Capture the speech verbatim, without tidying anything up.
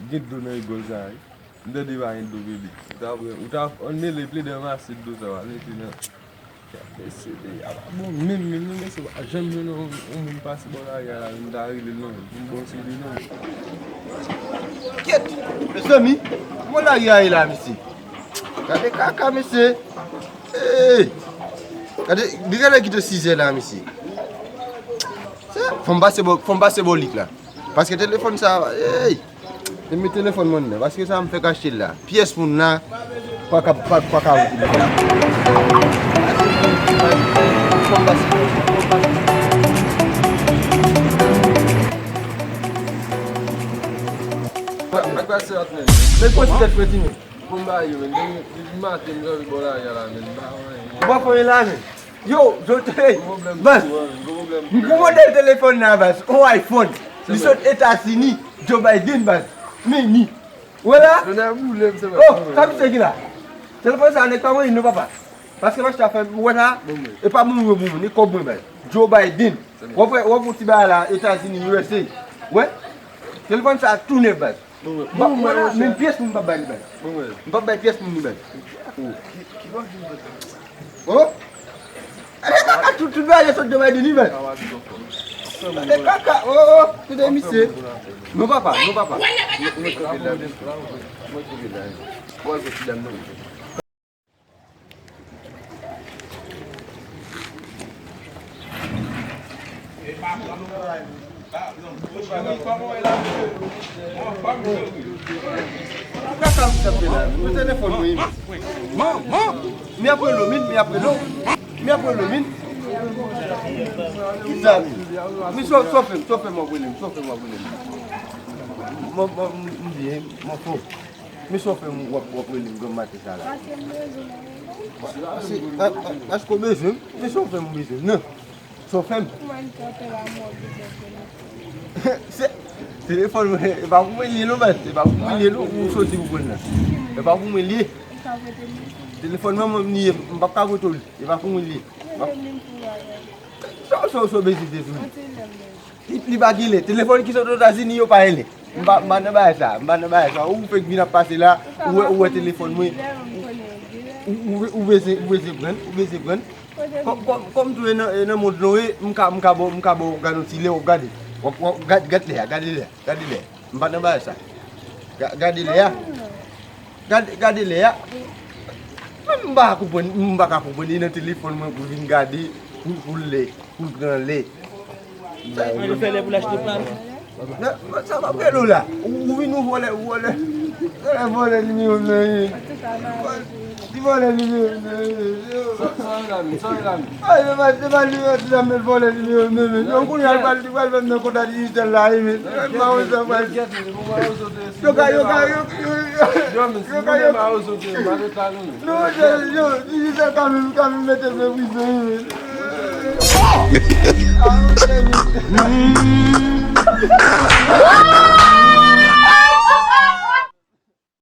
Gen dlo nan rigòl sa a wi. M tande pa gen dlo, bebe. Ou ta pran, ou ta ann mele plede ranmase dlo sa a, mete nan. Mesye, peyi a pa bon menm, menm, non, mesye, pa janm jwenn yon, yon moun pase bò lari a la, menm ta rele l non, pou m ba w seri non. Kèt! Mezanmi, kòman lari a ye la, mesye? Gade kaka, mesye! Hey! Gade, li genlè kite sizè la, mesye. Se, fò m pase bò, fò m pase bò lik la. Paske telefòn sa, hey! Li met telefòn mwen nan, paske sa m fèk achte l la. Pyès moun la, pa ka, pa, pa ka wouti li. Nèg pase ant menm. Nèg pase tèt frè timoun. Bon, ba yo, men, depi, depi maten, m janbe bò lari a la, men, m pa wè anyen. Ou pa fè anyen la, men? Yo, yo, hey, baz, m gon modèl telefòn nan, baz, on iPhone. Li sot Etazini, Joe Biden, baz. Men ni. Ou wè la? Oh, sa misye gen la? Telefòn sa, nèg pa mwen, non, papa. Paske m achte afè, ou wè la? E pa moun yo bon, ni kòb mwen, baz. Joe Biden. W ap wè, w ap wè ti bagay la, Etazini, U S A. Wè? Telefòn sa tou nèf, baz. Bon, bon, bon, menm pyès moun m p ap bay li, baz. M p ap bay pyès moun li, baz. Oh! Gade kaka, tout, tout bagay sot de bay de li, baz. Gade kaka, oh, oh, tande misye. Non, papa, non, papa. Mwen, mwen kanpe la, mwen kanpe la. Bon, se ti dam nan. Ou ka sa misye ap fè la? Mwen telefòn mwen. Mi ap rele w, mi, mi ap rele w. Mi ap rele w, mi. Ki sa, mi? Mi, so, so fè m, so fè m w ap rele m, so fè m w ap rele m. Mwen, mwen, m, m byen, mwen fò. Men sa w fè m w ap, w ap rele m granm maten sa la? Paske m bezwen w. Paske, a, a, paske w bezwen m? Men sa w fè m w bezwen m nan? Sa w fè m? Kouman li te apèl a mwen w bezwen telefòn? Se telefòn mwen, e pa pou mwen li ye non, baz. E pa pou mwen li ye non, ou soti pou pran nan. E pa pou mwen li ye. Ou ka voye telefòn? Telefòn mwen, mwen li ye, m p ap ka voye w li. E pa pou mwen li ye. Mwen menm pou w avè l. Sa w, sa w, sa w bezwen telefòn? Yon ti lè m bezwen. Li, li pa gen lè. Telefòn ki sot Etazini yo pa gen lè. M pa, m pa nan bagay sa. M pa nan bagay sa. Ou fèk vin ap pase la, ou wè, ou wè telefòn mwen. Ou, ou, ou bezwen, ou bezwen pran, ou bezwen pran. Kòm, kòm, kòm tou e nan, e nan mond nou ye, m ka, m ka ba w, m ka ba w gade yon ti lè, w ap gade. W ap, w ap, gad, gad lè a, gade lè a, gade lè a. M pa nan bagay sa. Ga-, gade lè a. Gade, gade lè a. Mwen m pa ka konprann, m pa ka konprann. E nan telefòn mwen pou l vin gade, pou, pou l lè, pou l pran lè. Mwen fè lè pou l achte pam. Nan, nan, sa pa prele w la. Ou, ou vin ou vòlè, ou vòlè. Vòlè, vòlè nimewo m nan ye. Li vòlè nimewo m nan ye. Sa, sa yo la menm, sa yo la menm. Ay, se pa, se pa nimewo ti dam nan vòlè nimewo m nan, men. Yo, kounye a l pral, li pral fè m nan konta dijitèl la, wi, men. M pa wè sa pral. Yo ka, yo ka, yo, yo, yo, yo ka, yo. Non, yo, yo, dijitèl ka menm, ka menm mete m nan prizon, wi, men.